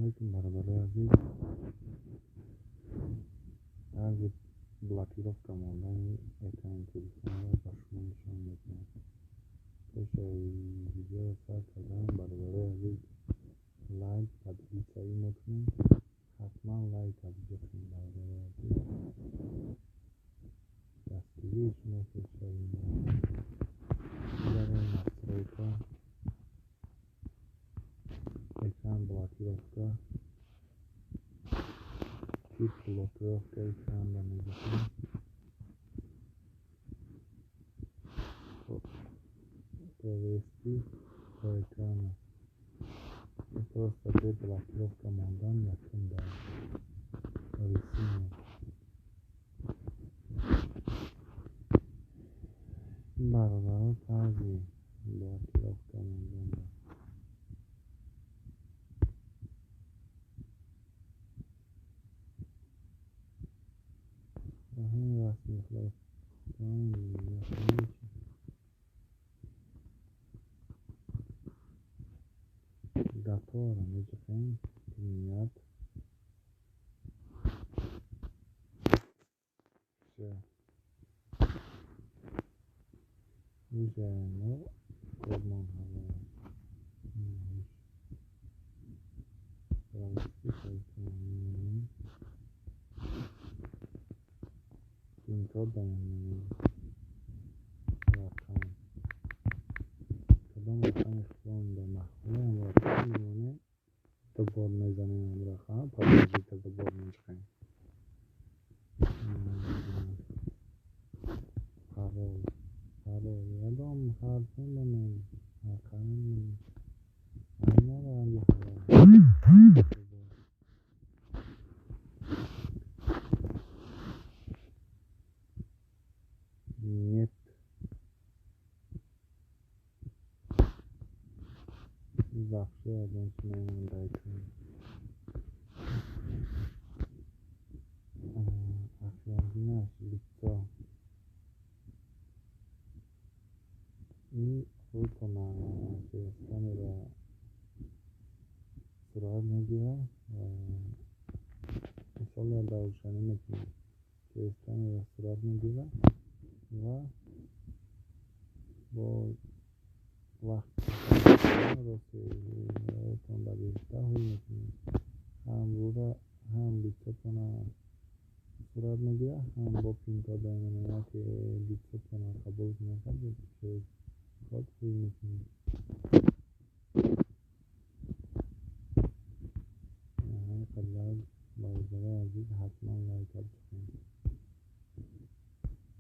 Алейкум, бародарои азиз. Тарзи блокировка мондани экрани телефонро ба шумо нишон медиҳам. Пешаи видеоро сар кардан, бародарои азиз, лайк, поделиться имо кунед. Ҳатман лайк обиҷо кунед, бародарои азиз. Дастгирии шумо пешаи мо. Барои настройка, экран блокировка, тип блокировка экранро мегирем. Провести по экрану. Просто бе блокировка мондан якум дар рисунок. Бародарон, тарзи блокировка монданро ҳамин расми готово меҷиқем, применять. Всё. Уже мо кодмон ҳаво провести по экрану. Пин-код мемонем, рақам. Кадом рақами худамон ба маъқуле, ҳам рақам мемонем. Ду бор мезанем ҳам рақам, продолжить ду бор меҷиқем. Парол. Парол. Ягон ҳарф мемонем, рақам мемонем. Айнан ранги ҳаво. Нет. Вообще ягон чи мемонем дар экран. Охиринаш лицо. Ин рӯтона через камера сурат мегирад ва мисол дар рӯшанӣ мекунем. Через камера сурат мегирад ва бо вақт рости рӯтон ба гирифта ҳуй мекунед. Ҳам рӯра, ҳам лицотона сурат мегирад, ҳам бо пин-код мемонад, ки лицотона қабул накард, через код ҳуй мекунед. Ҳамин қадар, бародарои азиз, ҳатман лайк обиҷо